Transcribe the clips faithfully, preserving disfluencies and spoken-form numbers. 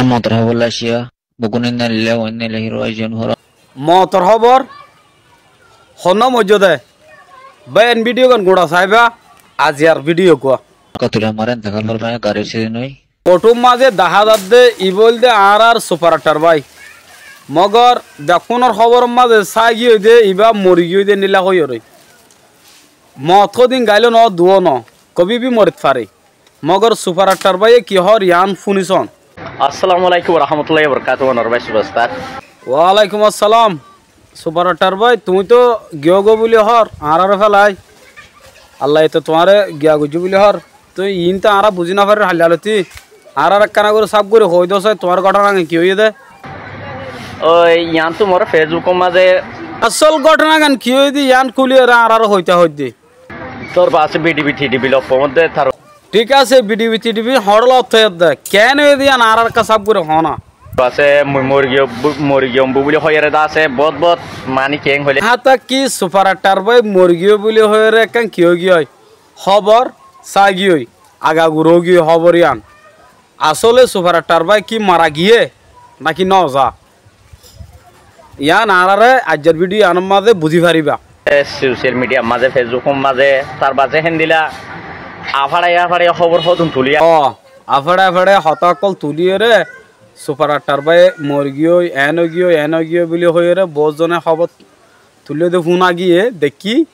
Motor hóbor laiccé, beggún inna lillahi wa inna ilaihi rajiun hoó. Motor hóbor honnúa moijjó dé. Bái, en bídiyo gán gura saibá, aziyar bídiyo gua. Kotula mare entekal ór bái, garir sidin ói. Fotúr mazé dahá zadde ibá óilde añárár suparattar bái. Mogor bekkúnor hóboror mazé sági óide ibá morigiyói dé endilla hoiyóre. Moot hódin gailó noó, duwó noó, kobí bí morit fare. Mogor suparattar báiye ki hoór yián fúnisón. Assalamu alaikum warahmatullahi wabarakatuhu, Anwar bái superstar. Walaikum assalam. Suparattar bái, tuñí toó giyógoi buli hoór, añáráre félai. Allaye toó tuáñre giya goijjé buli hoór. Tói iín toó añára buzí nofarir háilla lóti. Añáráre ekkána gorí sáf gorí hoói dosai, tuáñr góthona gán ki óiye dé? Ói, yián toó mor Facebookor mazé. Asól góthona gán ki óiye dé, yián kúliyóre añáráre hoitá hoiddé. Tor baáse bidibi tidibi loffor modde tar. Thík asé, bidibi tidibi hoçé loffor modde. Keén óiye dé yián añáráre ekká sáf gorí hoóna. Baáse mui mori giyó, mori giyóm buli hoiyóre dé asé, boóut boóut mani keén hoilé. Háñtakki suparattar bái mori giyói buli hoiyóre ekkán ki óigiyoi? Hóbor ságiyoi, agagur óigiyoi hóbor yián. Asóle suparattar bái ki mara giyé náki noza? Yián añáráre aijjar bídiyo yiánor mazé buzí faribá. E, sosial midiyar mazé, Fesbukor mazé, tar baáse héndilla afáçai afáçai hóbor hódun tuliyé. Ó, afáçai afáçai hotá ókkol tuliyóre suparattar bái mori giyói, eén óigiyoi, eén óigiyoi buli hoiyóre boóut zone hóbor tuliyé dé fúna giyé, deikkí.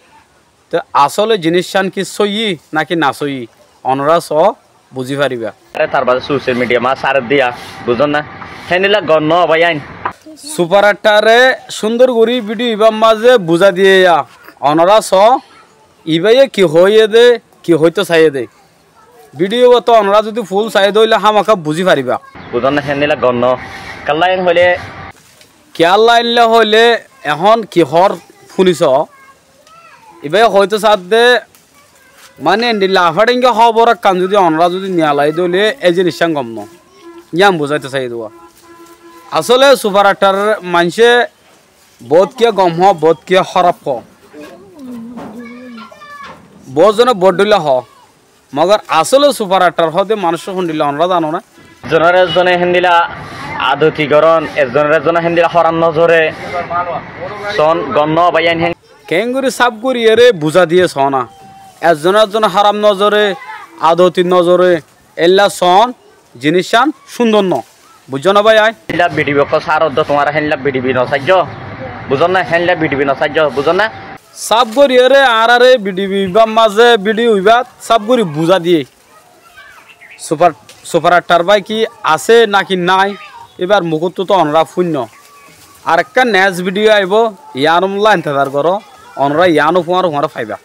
Te asóle ziníccán ki sóiyi náki nasóiyi, onorá soó, buzí faribá. Are tar baáse sosial midiyar mazé sáre diya, buzón ná? Héndilla gom noó bái ain. Suparattare cúndor gorí bídiyo ibár mazé buzái diyé yá, onorá soó, ibáye ki hoiyé dé, ki hoitó saiyé dé. Bídiyo bóto onorá zudi fúl saiyé dé óile hámaka buzí faribá. Buzón ná, héndilla gom noó. Kiyólla en hoilé, kiyólla en hoilé, ehón ki hoór fúniso? Ibáye hoitó saádde, mani endilla afáçainga hóbor ekkán zudi onorá zudi niyalai dé óile é ziníccán gom noó. Yián buzáito saiyé dé. Asóle suparattar maincé boóut kiyé gom hoó, boóut kiyé hóraf hoó. Boóut zone boóut dhóilla hoó. Mogor asóle suparattar hoó dé manúic hondilla onorá zano né? Ezzonoré ezzone héndilla adoti gorón, ezzonoré ezzone héndilla hóraf nozore soón, gom noó bái ain hén. Keéngorí sáf goríyeré buzá diyé soóna. Ezzonoré ezzone hóraf nozore, adoti nozore, éilla soón, ziníccán cúndor noó. Buijjó né bái ain? Héndilla bidibi ókkol sároddo tuáñra héndilla bidibi nosaijjó. Buzón ná, héndilla bidibi nosaijjó, buzón ná? Sáf goríyeré añáráre bidibi ibár mazé bídiyo ibát sáf gorí buzá diyé. Supar, suparattar bái ki asé náki nái, ibár mukóttu tó onorá fúinno. Arekkán nes bídiyo aibó, yiánolla entezar goró, onorá yiáno fúañr fúañr faibá.